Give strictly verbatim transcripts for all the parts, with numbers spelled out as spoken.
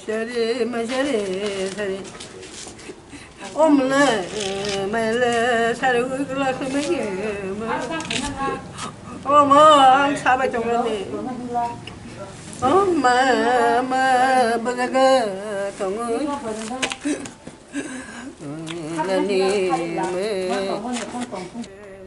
Sari ma sari sari. Om le ma le sari ui kla se me ye ma. Om ang sabai tong le. Om ma ma ba ga ga tong ui.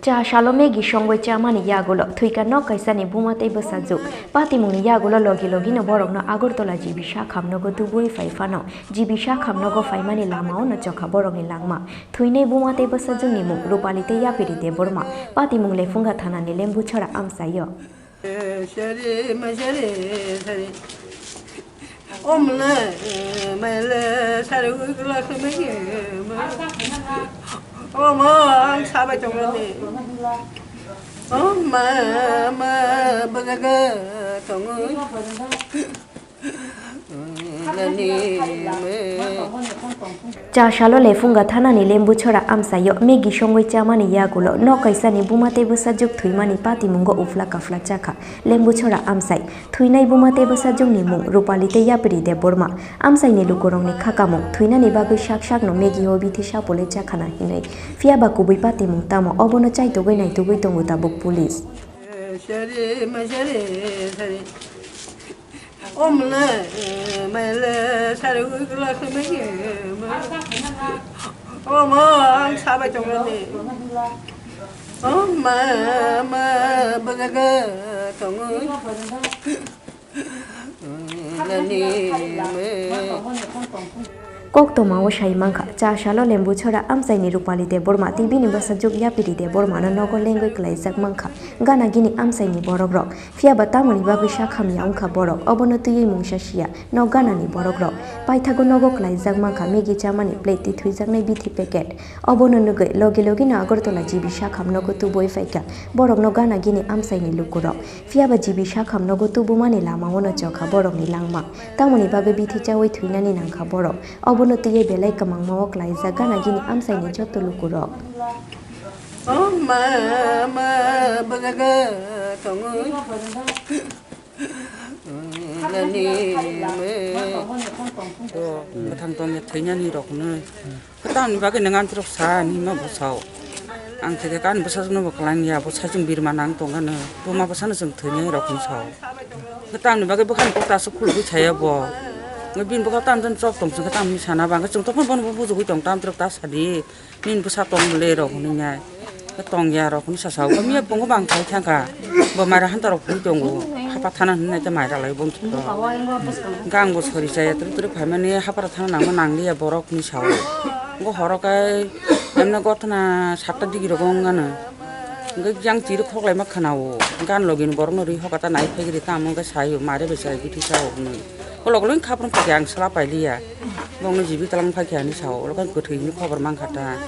Cha salo Maggie songwi chamani yagulo thwika nok kaisani buma tei bwsajwk. Patimungni yagulo logi logino borokno Agartala G B Sakham nogo tubui phai phano G B Sakham nogo phaimani lamao no chokha borokni langma. Thwinai buma tei bwsajwkni mung Rupali tei Yapiri Debbarma. Patimung Lephunga thanani Lembuchara amchaio. Sari ma sari sari. Om le ma le sari ui kla se me ye ma. Om ang sabai tong le. Om ma ma ba ga ga tong ui. Cha salo Lephunga thanani Lembuchara amchaio Maggie songwi chamani yagulo nok kaisani buma tei bwsajwk thwimani patimungo ufla kafla chakha Lembuchara amchai. Thwinai buma tei bwsajwkni mung Rupali tei Yapiri Debbarma. Amchaini lukurokni khakamung thwinani bagwi sak sakno Maggie o bithi sapole chakhana hinwi. Phiyaba kubui patimung tamo obono chaitugwi naitugwi tongo tabuk police. Sari ma sari sari. Om le ma le sari ui kla se me ye ma. Om ang sabai tong le. Om ma ma ba ga ga tong ui. Koktwmao sai mankha, cha salo Lembuchara amchaini Rupali Debbarma tei bini bwsajwk Yapiri Debbarmano nogo lengwi klaijak mankha gana gini amchaini borokrok. Phiyaba tamoni bagwi sak hamya wngkha borok, obono twiwi mungsa siya nok ganani borokrok. Paithago nogo klaijak mankha Maggie chamani plate tei thwijaknai bithi packet. Obono nugwi logi logino Agartala G B Sakham nogo tubui phaikha borokno gana gini amchaini lukurok. Phiyaba G B Sakham nogo tubumani lamao no chokha borokni langma. Tamoni bagwi bithi chaui thwinani nangkha borok. Obono twiwi belai kwmangmao klaijak gana gini amchaini joto lukurok. O ma ma ba ga ga tong ui. Kwthang tongya thwinani rokno. Kwtamni bagwi nwng antirok sa hinwi ma bwsao. Ang theke ani bwsajwkno bo kwlangya, bo saichung birma nang tongkha no. Buma bwsano chwng thwinai rok hinwi sao. Kwtamni bagwi bwkhani kok ta aswk khulugwi saya bo. Bini bwkha tam tam chok tong chwngkha tam hinwi sana ba, hwnkhe chwng tokphano bono bo bujugwi tong, tamtirok ta sadi. Nini bwsa tong le rok hinwi nai. Tongya rok hinwi sasao. Miya pungo bang khai thangkha. Bo maira hanta rok phunwi tongo. Hapa thana hinwi nai ta maira lai bong thito. Gang bo sori chaya turi turi phaimani hapara thana nangma nangliya borok hinwi sao. Bo horo kai emne gothana satta digi rok wng gana. Hwnkhe yang chiri khoklai ma khwnao. Gan logini borokno ri hoka ta nai phai giri tamo hwnkhe saio mare bai chai bithi sao hinwi. Kolok loi khaprwng phai khe ang sla pailiya. Bongni jibi tlang phai khe hinwi sao. Olo khe kwthwi hinwi khobor mankha ta.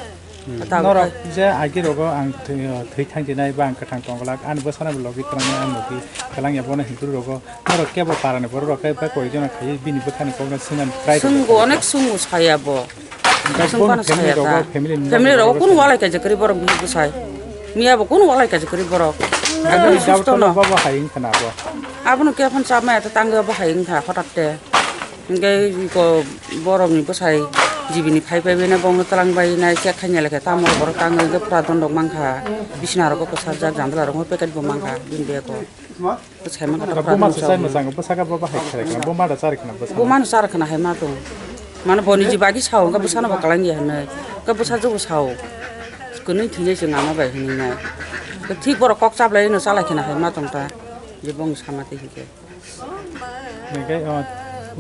Hmm. Norok je agi rogo ang thwi, thwi thang dinai ba ang kwthang tong glak, ani bwsano bo logi twlangnai, ang logi twlangya bono hinwi rogo. Norok kebo parani borok rok khe bai koi jona khai bini bwkhani kokno swngnani try. Swngbo onek swngbo saya bo. Swng bono family saya rogo, ta. Family ni family rogo borok kun walai kaisa kwrwi borok bini bwsai. Miya bo kun walai kaisa kwrwi borok. Ekdom susto no. Babo hai wngkha na bo. Abono khe phano chapmaya ta tangwi bo hai wngkha hotat te. Hingke iko borokni bwsai jibini phai phai bene bongno twlang bai nai khe khaina lekhe tamo borok tangwi hingke pura dondok mankha, bisina rogo kwsajak jandala rogo packet bo mankha bini bag o. Bwsai mankha ta pura dondok. Buma se sai mwchang bwsaka bo bahai khe kha, buma da chari khna bwsaka. Buma no char khna hai ma tong. Mane boni ji bagi sao hingke bwsano bo kwlangya hinwi. Hingke bwsajwk bo sao. Kwnwi thwinai se nangma bai hinwi nai. Thik borok kok chaplai no chalai khna hai ma tong ta. Je bong sama tei hingke. Hingke, o,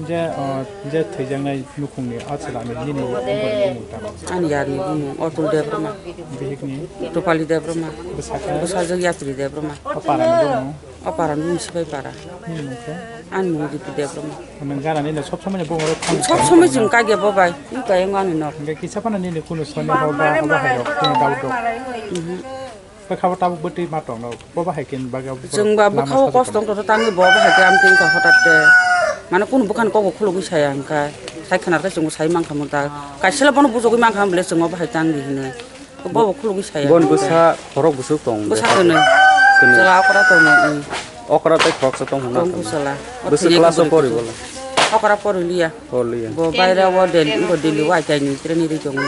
je, o, je thwijaknai nukhungni o chwlani nini bumung tamo? Ani yarni bumung Otul Debbarma. Bihikni? Rupali Debbarma. Bwsakhe? Bwsajwk Yapri Debbarma. O parani bumung? O parani bumung Sipai para. Nini mung khe? Ani mung Dipi Debbarma. Nwng gana nini sob somoi bumung rok thang? Sob somoi jwng kagya bo bai. Ni kaya wngani nok. Hingke kisa phano nini kunu soni ho ba, ba hai rok kunu dau dok? Mhm. Bwkha bo tabuk bwtwi ma tongno, bo bahai khe bagwi bo chwng ba lama bwkha o sajak kosto tongno. Wngtong tangwi bo bahai khe amtwi wngkha hotat khe. Mane kunu bwkhani kok bo khulugwi saya hwnkha. Sai khwnar khe chwngbo sai mankha mwnta. Kaisila bono bujogwi mankha hwnbole chwngno bahai tangdi hinwi. Bo bo khulugwi saya. Bon bwsa khorok bwswk tong. Bwsa kwnwi. Kwnwi. Chwla okra tongo, mm. Okra tei khoroksa tong hwnna. Tong bwsala. Bwswk class o pori bole? Okra poriliya. Poriliya. Bo baira o Delhi, bo Delhi o I T I ni train ri tongo.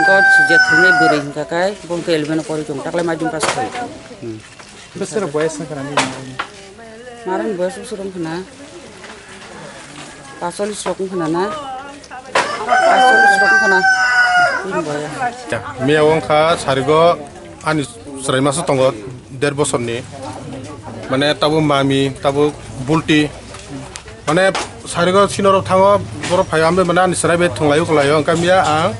Go sujak thangni bwrwi hinkha kai, bo hinkha eleven o pori tongo, taklai madhyamik pass khai. Hmm. Besar boyas na kana ni? Maran boyas besar wng khana? Pasolis rok wng khana na? Pasolis rok wng khana? Tin boyas. Miya wng kha sarigo ani chwrai masa tongo, der bosorni. Mane tabuk mami, tabuk bulti. Mane sarigo sinorok thango, borok phai ambe mane ani chwrai bai thwnglai ukwlaio, hwnkhe miya ang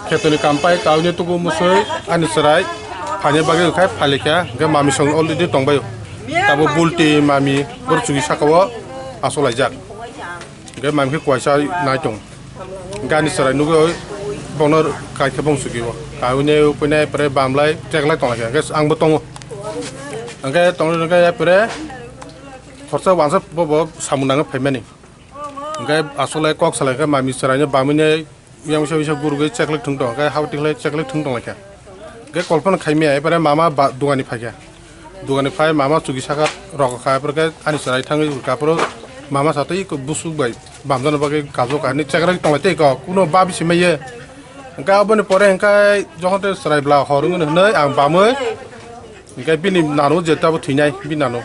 khetoni kam pai kaui tubu musui ani chwrai phaini bagwi khai phailikha, hwnkhe mami song already tongbaio. Tabuk bulti mami borok chugi sakao asolaijak, hwnkhe mami khe kuaisa nai tong. Gani chwrai nugwi bono kaikhe bong sugio. Kaui ne upui ne pore bamlai cheklai tonglaikha, hwnkhe angbo tongo. Hwnkhe tongwi hwnkhe pore khorsa wansa bobo samung nangwi phaimani. Hwnkhe asole kok salaikha mami chwraino bamwino yang wisa wisa gurugwi cheklai thwng tong, hwnkhe hao tikhlai cheklai thwng tonglaikha. Hwnkhe kolpana khaimya, epore mama ba dugani phaikha. Dugani phai mama chugi saka rokha, epore khe ani chwrai thangwi rwkha, aphuru mama sa tei busuk bai bamjana bagwi gajok ani cheklai tonglai tei kok, kuno ba bisi maiye. Hwnkhe aboni pore hwnkhe jokhon tei chwrai bwla hor wngwi hwnwi ang bamwi, hwnkhe bini nanu je tabuk thwinai, bini nanu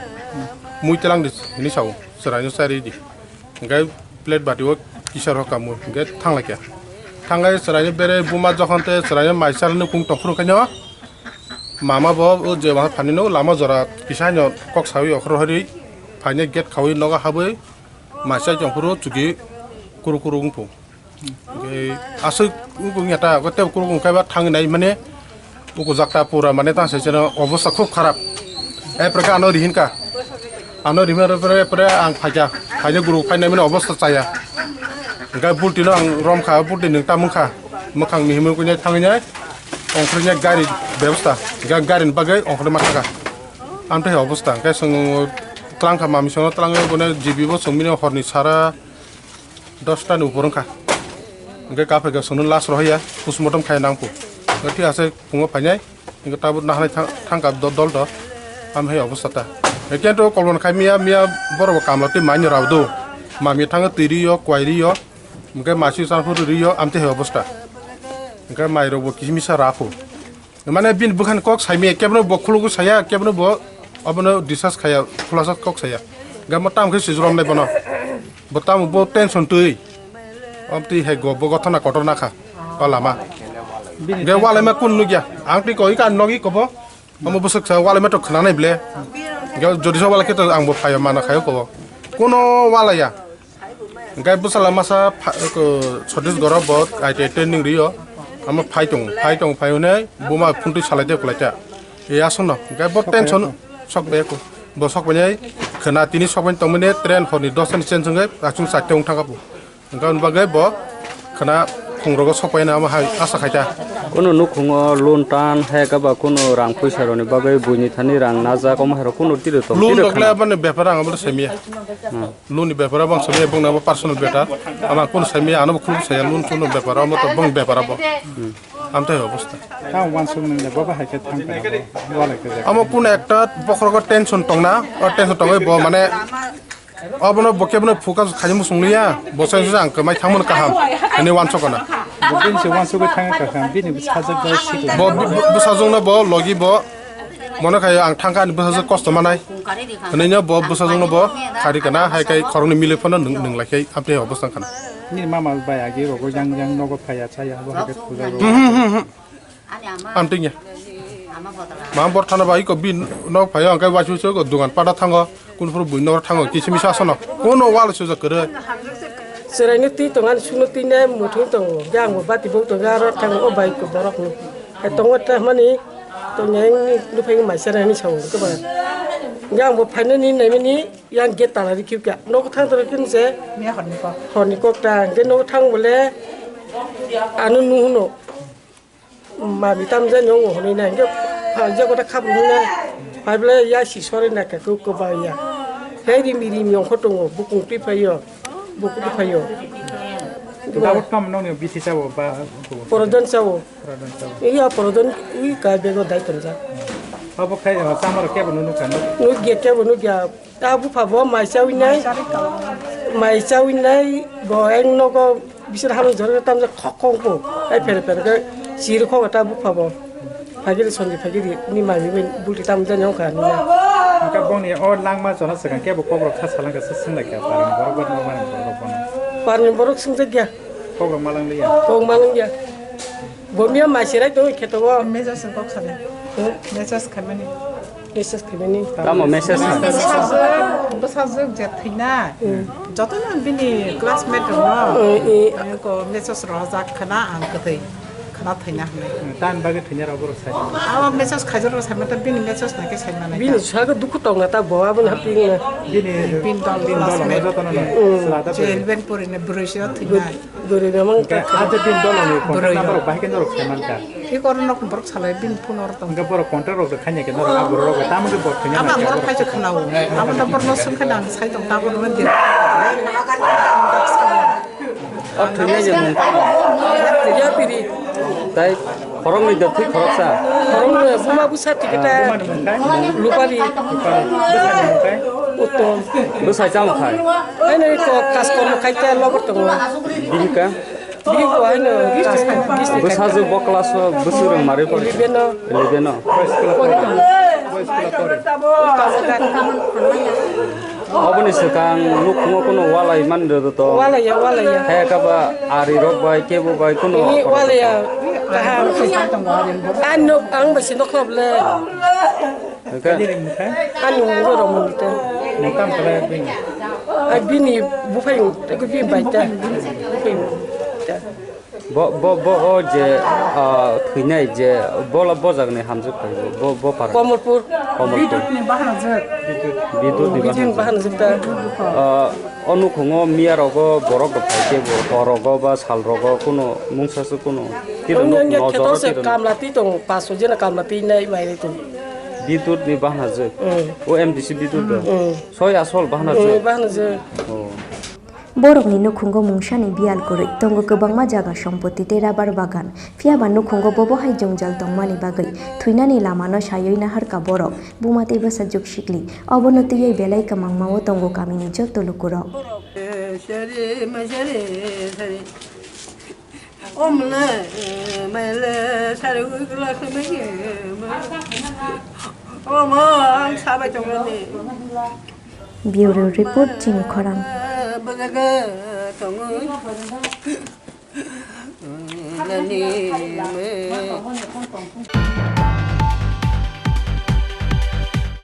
mui twlang di hwnwi sao, chwraino chari di. Hwnkhe plate bati o kisa rok kamwi hwnkhe thanglaikha. Thangwi chwraino bere buma jokhon tei chwraino mai chalni kung tongphuru khaino mama bo o je waha phanino lama jora kisa haino kok sawi okhorwi phainai gate khawi nogo habwi mai chai tongphuru chugi kuru kuru wngphu. Hwnkhe aswk wngkha ta, tei kuru wngkha ba thangwi nai mane. Uku jakta pura mane tang se cheno obostha khub kharap. Epre khe ano rihin ka. Ano rihin epre, epre ang phaikha. Phaini guru phainai mane obostha chaya. Hwnkhe bulti no ang rom kha, bulti nwng tamung kha. Mwkhang ni himwi kuinai thangwi nai. Ongkhorwi nai gari bebosta. Ga-, gari ni bagwi ongkhorwi ma thaka. Amtwi hai obostha. Hwnkhe chwng tlang kha mami sono tlang bone G B bo chwng bini horni sara dosta ni upor wngkha. Hwnkhe kaphaikha chwngno last rohorya, postmortem khai nangphu. Hwnkhe thik ase phungo phainai, hwnkhe tabuk naharnai thang-, thangkha do-, dol do. Am hai obostha ta. Hwnkhe to kolon khai miya, miya borok bo kamla twi manya rao do. Mami thango twi rio, kwai rio. Hwnkhe masi chang phuru rio, amtwi hai obostha. Hwnkhe mai rok bo kisa misa ra phu. Mane bini bwkhani kok saimaya, kebono bo khulugwi saya, kebono bo obono discuss khaya, khulasa kok saya. Hwnkhe mo tamo khe swijwromnai bono. Bo tamo bo tension twi. Om twi hai go, bo gothona kotor nakha. O lama. Bini Hwnkhe tension. Walaima kun nukya. Ang twi koi ka nogi kobo. Omo bwswk sa walaima to khwnanai ble. Hwnkhe jodi sa wala khe to ang bo phaio mana khaio kobo. Kuno walaya. Hwnkhe bwsala masa pha-, ko, Chhattisgarh o bo I T I training rio. Amo phai tongo, phai tongo, phai hwnwi buma phuntwi salai de kwlai ta. E aswkno, hwnkhe bo tension sok bai ko. Bo sok bai khwna tini sok bai tongmani train horni dosta ni change wngwi achung charta wng thang kha bo. Hwnkhe aboni bagwi bo khwna khungrogo sok bai na amo hai asa khai ta. Kuno nukhungo loan tan hai khe ba kuno rang puisa rokni bagwi buini thani rang najak omo hai rok kuno tiro tong, Loan tiro rok le khwna. Aboni bepar ang abo saimaya. Hmm. Loan ni bepar abo ang saimaya, bongni abo personal beta. Ama kun saimaya, ano bo khuluk saya loan chun bepar abo to bong bepar abo. Amtai obostha. Tang wansuk nang le baba hai khe thang kana bo, wala khe jak. Amo kun ekta bokhorogo tension tongna, o tension tongwi bo mane obono bo kebono focus khaini muchung liya, bo sai sai ang kwmai thangmani kaham, ani wansuk kana. Bo bini se wansuk thang kaham, bini sajak bai sikla. Bo, bo, bo sajungno bo logi bo Mone khai ang thangkha ani bwsajwk kosto manai. Hwnwi no bo bwsajwkno bo khari kana hai khai khoroknwi milwi phano nwng, nwng lai khai amtwi obostha khana. Nini mama bai agi rogo yang yang nogo phaiya chaya bo hai khe puja rogo. Hmm, hmm, hmm, hmm. Amtwi ya. Ma bor thana bai ko bin nok phaiya ang khai wachu chu ko dugan pada thango. Kun phuru buino thango kisimisa sono. Kono wal sujak kwrwi. Chwraino twi tongo, ani sukno twi nai muthung tongo. Hwnkhe ang bo bati bo tongo, aro thango o bai ko borok ni. Hai tongo ta mani, tongyang nuphai mai sera ni sao hwnkhe ba. Hwnkhe ang bo phainani naimani yang gate tala rikhi kha. Nogo thang tong khe se horni kok ta. Hwnkhe nogo thang bole ano nuhuno. Mami tam jani wngo hwnwi nai, hwnkhe pha-, je kota khapru hwnwi nai, phai bwle ya si sori nai kha, kwbang ya. He rimi rimi ongkho tongo, bukung twi phaio, bukung twi phaio. Tabuk tamo nokni bithi chabo ba? Porojon chabo. Porojon chabo. Iya porojon wi ka bego dai tonjak. Abo khai, ah, chamaro kebo nukha no? Nukya, kebo nukya. Ta bupha bo mai chawi nai. Mai chawi nai bo eng nogo bisir hamung jor tam je khok khok bo. Ai pher pher ke sir khok ta bukha bo. Phagiri sonji phagiri ni mai ni bulti tam je nyong kha ni na. Hingke bongni o langma jona swkang kebo kokrok sa salangka se swnglai kha parni borok bai normal borok bono. Parni borok swngjak ya. Kokrok malang liya. Kok malang ya. Bomia masirai to kheto o. Message kok sale. Hmm? Message khamani. Message khamani. Tamo message. Bwsajwk, bwsajwk je thwina. Hmm. Jotono bini classmate rokno. Hmm, hmm. Ko message rojak khana ang kwthwi khana thwina hwnwi. Hmm, tan bagwi thwina rok borok sai. Abo message khaijak rok sai mata bini message nake sai manai. Bini sago dukhu tongna ta bo abo na pingna. Bini pin dol, pin dol jotono. Hmm. Selada je puri. Eleven puri ne broi se thwina. Guri namang. Hingke aja pin dol ni contact Broi number rok bahai khe norok sai mankha. I koron rok borok salai bini phone rok tong. Hingke borok contact rok khaina khe norok a borok rok tamo khe borok khaina. Ama borok khaisa khwnao. Abo da borok no sung khe nang sai tong ta borok no dir. O thwina je mung tamo. Ya piri. Tai khoroknwi da thwi khoroksa. Khoroknwi buma busa tikita. Buma ni mung kai? Lupari. Lupari. Bwsa ni mung kai? Uttom. Bwsai chamo khai? Haino iko kaskormo khai ta lobor tongo. Bihika? Bihiko haino busti. Bwsajwk bo class o bwswk rwng mari pori? Eleven o. Eleven o. Pori tongo. Uttom. Oboni swkang nukhungo kuno walai man rwdo to. Walaiya, walaiya. He kaba ari rok bai kebo bai kuno. Ini walaiya. Kaham. Ano ang basi nokhlop le. Hingke? Ani ungwi rok mung te. Nung kam khlai bini? Ai bini buphai ung, tei ko bini bai ta. Buphai ung ta. Bo, bo, bo o je, ah, thwinai je, bola bojak ni hamjwk khai bo, bo, bo para. Komolpur. Komolpur. Bidut ni bahanajwk. Bidut ni bahanajwk. Bidut ni bahanajwk ta. Ah, o nukhungo miya rogo borok rok phai khe bo, hor rogo ba sal rogo kuno mungsa se kuno. Khe Ang no yang nojor kheto se khe no. Kamla twi tongo, paso jena kamla twi nai bai tong. Bidut ni bahanajwk. Mm. O M D C bidut do. Mm. Soi asol bahanajwk. Mm, bahanajwk. Oh. Borokni nukhungo mungsani biyal kwrwi tongo, kwbangma jaga sompoti tei rabar bagan. Phiyaba nukhungo bobo hai jwngjal tongmani bagwi thwinani lamano saywi naharkha borok, buma tei bwsajwk sikli. Obono twiwi belai kwmangmao tongo kamini joto lukurok. Sari, ma sari, sari. Omle, mele, sari, ui, kula, sari, ma. Omo, ang sabai tongo ni. Bureau Report, Chini Khorang. Bagaga tongo. Nani, me.